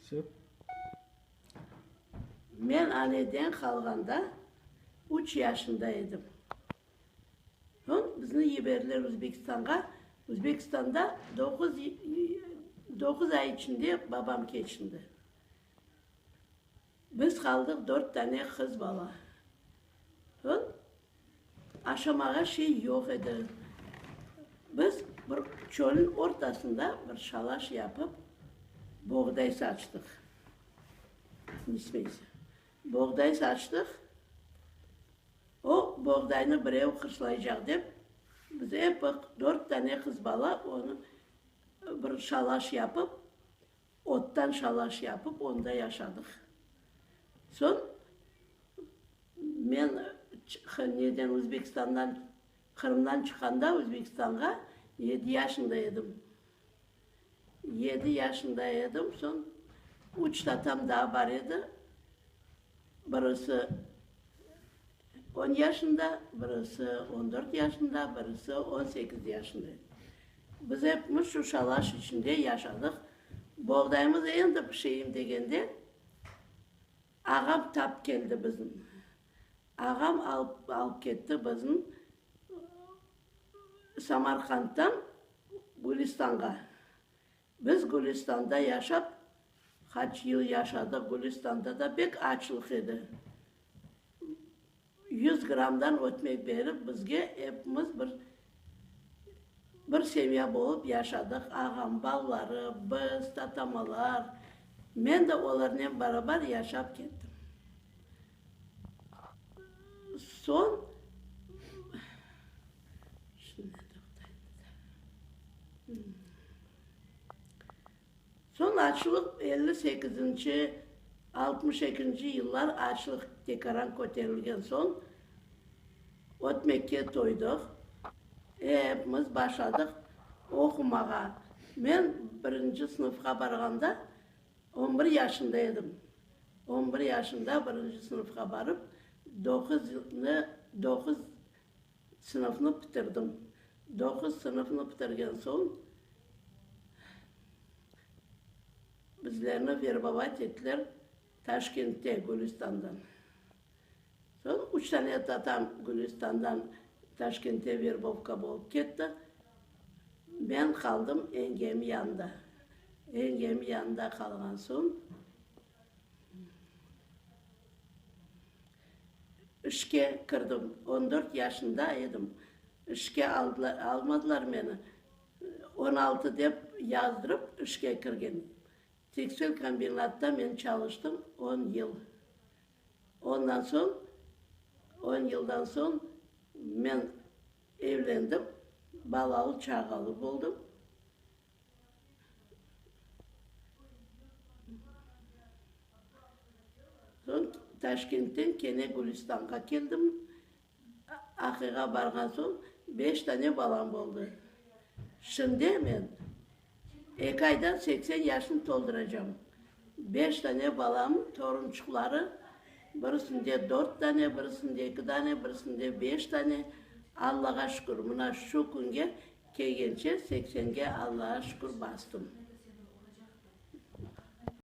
Vse. Men aneden qalğanda üç yaşında edim. Soñ bizni yiberdiler Özbekistanğa. Özbekistanda doquz ay içinde babam keçindi. Biz qaldıq dört tane qız bala. Soñ aşamağa şey yoq edi. Biz bir çölniñ ortasında bir şalaş yapıp, boğday saçtıq. Boğday saçtıq. O boğdaynı birev qırşlaycaq dep, biz ep dört tane qız bala onı bir şalaş yapıp, ottan şalaş yapıp, onda yaşadıq. Soñ men neden Özbekistandan, Qırımdan çıqqanda Özbekistanğa yedi yaşında edim. Yedi yaşında edim, soñ üç tatam daa bar edi, birisi on yaşında, birisi on dört yaşında, birisi on sekiz yaşında edi. Biz epimiz şu şalaş içinde yaşadıq. Boğdaymız endi pişeyim degende, ağam tap keldi bizni. Ağam alıp alıp ketti bizni Samarqanddan Gülistanğa. Biz Gülistanda yaşap, qaç yıl yaşadıq Gülistanda da pek açlıq edi. Yüz grammdan ötmek berip bizge epimiz bir bir semya bolıp yaşadıq, ağam, balları, biz, tatamalar. Men de olarnen barabar yaşap kettim. Soñ, soñ açlıq 58-nci, 62-nci yıllar açlıq tekaran köterilgen soñ ötmekke toydıq, epimiz başladıq oqumağa. Men birinci sınıfqa barğanda On bir yaşında edim. On bir yaşında birinci sınıfqa barıp, doquz yılnı, doquz sınıfnı bitirdim. Doquz sınıfnı bitirgen soñ, bizlerni verbovat ettiler Taşkentte, Gülistandan. Soñ üç tane tatam Gülistandan Taşkente verbovka bolıp ketti. Men qaldım engem yanında. Engem yanında qalğan soñ işke kirdim. On dört yaşında edim. İşke aldılar, almadılar meni. On altı dep yazdırıp işke kirgen. Tekstil kombinatta men çalıştım on yıl. Ondan soñ, on yıldan soñ men evlendim, balalı-çağalı boldım. Soñ Taşkentten kene Gülistanğa keldim. Aqiğa barğan soñ beş tane balam boldı. Şimdi men eki aydan 80 yaşnı tolduracam. Beş tane balam, torunçıqları, birisinde dört tane, birisinde eki tane, birisinde beş tane. Allağa şükür, mına şu künge kelgence seksenge Allağa şükür bastım.